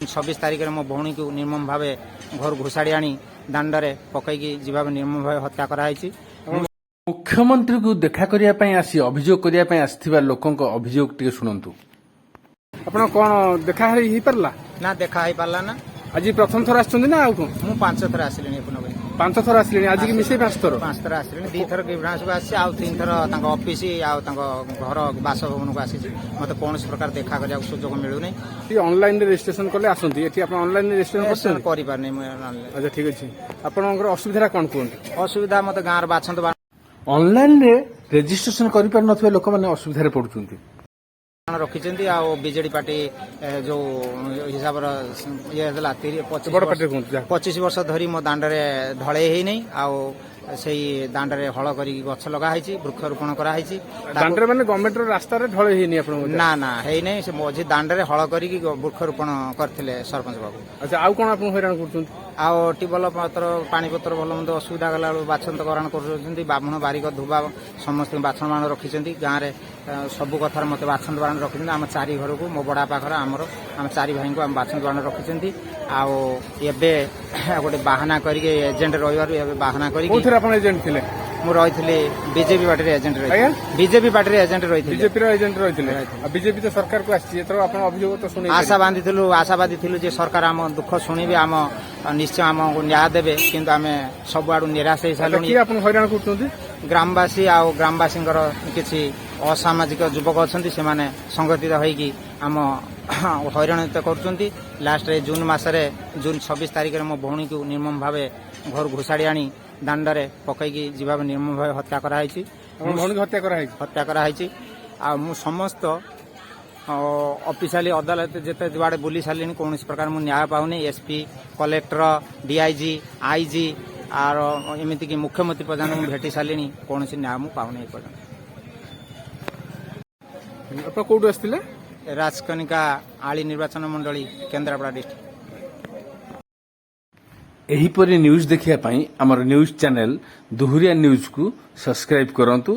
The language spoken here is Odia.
26 ତାରିଖରେ ମୋ ଭଉଣୀକୁ ନିର୍ମମ ଭାବେ ଘରୁ ଘୋଷାଡ଼ି ଆଣି ଦାଣ୍ଡରେ ପକାଇକି ଯିବା ନିର୍ମମ ଭାବେ ହତ୍ୟା କରାଯାଇଛି। ମୁଖ୍ୟମନ୍ତ୍ରୀଙ୍କୁ ଦେଖା କରିବା ପାଇଁ ଆସି ଅଭିଯୋଗ କରିବା ପାଇଁ ଆସିଥିବା ଲୋକଙ୍କ ଅଭିଯୋଗ ଟିକେ ଶୁଣନ୍ତୁ। ଆପଣ କଣ ଦେଖା ହେଇପାରିଲା? ନା, ଦେଖା ହେଇପାରିଲା ନା। ଆଜି ପ୍ରଥମ ଥର ଆସିଛନ୍ତି ନା ଆଉ କଣ? ମୁଁ ପାଞ୍ଚ ଥର ଆସିଲିଣି ଏପଟେ। ପାଞ୍ଚ ଥର ଆସିଲେଣି, ଆଜିକି ମିଶେଇ ପାଞ୍ଚ ଥର? ପାଞ୍ଚ ଥର ଆସିଲିଣି। ଦି ଥର ଗ୍ରିଭାନ୍ସକୁ ଆସିଛି ଆଉ ତିନି ଥର ତାଙ୍କ ଅଫିସ ଆଉ ତାଙ୍କ ଘର ବାସଭବନକୁ ଆସିଛି। ମୋତେ କୌଣସି ପ୍ରକାର ଦେଖା କରିବାକୁ ସୁଯୋଗ ମିଳୁନି। ଅନଲାଇନରେ ରେଜିଷ୍ଟ୍ରେସନ କଲେ ଆସନ୍ତି ଏଠି। ଆପଣ ଅନଲାଇନରେ ରେଜିଷ୍ଟ୍ରେସନ କରିଛନ୍ତି? କରିପାରୁନି ମୁଁ online। ଆଚ୍ଛା, ଠିକ ଅଛି। ଆପଣଙ୍କର ଅସୁବିଧାଟା କଣ କୁହନ୍ତୁ। ଅସୁବିଧା ମୋତେ ଗାଁର ବାଛନ୍ତ ଅନଲାଇନରେ ରେଜିଷ୍ଟ୍ରେସନ କରିପାରୁନଥିବା ଲୋକମାନେ ଅସୁବିଧାରେ ପଡୁଛନ୍ତି। ବାଣ ରଖିଛନ୍ତି ଆଉ ବିଜେଡି ପାର୍ଟି ଯୋଉ ହିସାବର ଇଏ ହେଲା 25 ବଡ ବର୍ଷ ପାଟିରେ କୁହନ୍ତୁ ଯାହା। 25 ବର୍ଷ ଧରି ମୋ ଦାଣ୍ଡରେ ଢଳେଇ ହେଇନାହିଁ ଆଉ ସେଇ ଦାଣ୍ଡରେ ହଳ କରିକି ଗଛ ଲଗା ହେଇଛି, ବୃକ୍ଷରୋପଣ କରାହେଇଛି। ଦାଣ୍ଡରେ ମାନେ ଗଭର୍ଣ୍ଣମେଣ୍ଟର ରାସ୍ତାରେ ଢଳେଇ ହେଇନି ଆପଣଙ୍କ? ନା, ହେଇନାହିଁ। ସେ ମଝି ଦାଣ୍ଡରେ ହଳ କରିକି ବୃକ୍ଷରୋପଣ କରିଥିଲେ ସରପଞ୍ଚ ବାବୁ। ଆଚ୍ଛା, ଆଉ କଣ ଆପଣଙ୍କୁ ହଇରାଣ କରୁଛନ୍ତି? ଆଉ ଟ୍ୟୁବଲ ପତ୍ର, ପାଣି ପତ୍ର ଭଲ ମନ୍ଦ ଅସୁବିଧା ଗଲା ବେଳକୁ ବାଛନ୍ତ କରଣ କରୁଛନ୍ତି। ବାହ୍ମୁଣ, ବାରିକ, ଧୁବା ସମସ୍ତଙ୍କୁ ବାଛନ ବାଣ ରଖିଛନ୍ତି। ଗାଁରେ ସବୁ କଥାରେ ମୋତେ ବାଛନ୍ତ ବାଣ ରଖିଛନ୍ତି। ଆମ ଚାରି ଘରକୁ, ମୋ ବଡ଼ବାପା ଘର, ଆମର, ଆମ ଚାରି ଭାଇଙ୍କୁ ଆମ ବାଛନ୍ତ ବାଣ ରଖିଛନ୍ତି। ଆଉ ଏବେ ଗୋଟେ ବାହାନା କରିକି, ଏଜେଣ୍ଟ ରହିବାରୁ ଏବେ ବାହାନା କରିକି କୋଉଥିରେ ଆପଣ ଏଜେଣ୍ଟ ଥିଲେ? ମୁଁ ରହିଥିଲି ବିଜେପି ପାର୍ଟିରେ ଏଜେଣ୍ଟ ଆଜ୍ଞା? ରହିଥିଲି। ବିଜେପି ପାର୍ଟିରେ ଏଜେଣ୍ଟ ରହିଥିଲି। ବିଜେପିର ଏଜେଣ୍ଟ ରହିଥିଲେ। ଆଉ ବିଜେପି ତ ସରକାରକୁ ଆସିଛି ଏଥର, ଆପଣ ଅଭିଯୋଗ ତ ଶୁଣେଇ ଆଶା ବାନ୍ଧିଥିଲୁ, ଆଶାବାଦୀ ଥିଲୁ ଯେ ସରକାର ଆମ ଦୁଃଖ ଶୁଣିବେ, ଆମ ନିଶ୍ଚୟ ଆମକୁ ନ୍ୟାୟ ଦେବେ। କିନ୍ତୁ ଆମେ ସବୁଆଡୁ ନିରାଶ ହେଇସାରିଲୁଣି। କିଏ ଆପଣଙ୍କୁ ହଇରାଣ କରୁଛନ୍ତି? ଗ୍ରାମବାସୀ ଆଉ ଗ୍ରାମବାସୀଙ୍କର କିଛି ଅସାମାଜିକ ଯୁବକ ଅଛନ୍ତି, ସେମାନେ ସଂଗଠିତ ହେଇକି ଆମ ହଇରାଣିତ କରୁଛନ୍ତି। ଲାଷ୍ଟରେ ଜୁନ୍ ମାସରେ, ଜୁନ୍ 26 ତାରିଖରେ ମୋ ଭଉଣୀକୁ ନିର୍ମମ ଭାବେ ଘରୁ ଘୋଷାଡ଼ି ଆଣି ଦାଣ୍ଡରେ ପକାଇକି ଯିବା ନିର୍ମମ ଭାବେ ହତ୍ୟା କରାହେଇଛି। ଆପଣ ଭଉଣୀକୁ ହତ୍ୟା କରାହେଇଛି? ହତ୍ୟା କରାହେଇଛି। ଆଉ ମୁଁ ସମସ୍ତ ଅଫିସିଆଲି ଅଦାଲତ ଯେତେ ଯୁଆଡ଼େ ବୁଲି ସାରିଲିଣି, କୌଣସି ପ୍ରକାର ମୁଁ ନ୍ୟାୟ ପାଉନି। ଏସ୍ପି, କଲେକ୍ଟର, ଡିଆଇଜି, ଆଇଜି ଆର ଏମିତିକି ମୁଖ୍ୟମନ୍ତ୍ରୀ ପର୍ଯ୍ୟନ୍ତ ମୁଁ ଭେଟି ସାରିଲିଣି, କୌଣସି ନ୍ୟାୟ ମୁଁ ପାଉନି ଏପର୍ଯ୍ୟନ୍ତ। ଆପଣ କୋଉଠୁ ଆସିଥିଲେ? ରାଜକନିକା ଆଳି ନିର୍ବାଚନ ମଣ୍ଡଳୀ, କେନ୍ଦ୍ରାପଡ଼ା ଡିଷ୍ଟ୍ରିକ୍ଟ। ଏହିପରି ନ୍ୟୁଜ୍ ଦେଖିବା ପାଇଁ ଆମର ନ୍ୟୁଜ୍ ଚ୍ୟାନେଲ ଦୁହୁରିଆ ନ୍ୟୁଜକୁ ସବସ୍କ୍ରାଇବ୍ କରନ୍ତୁ।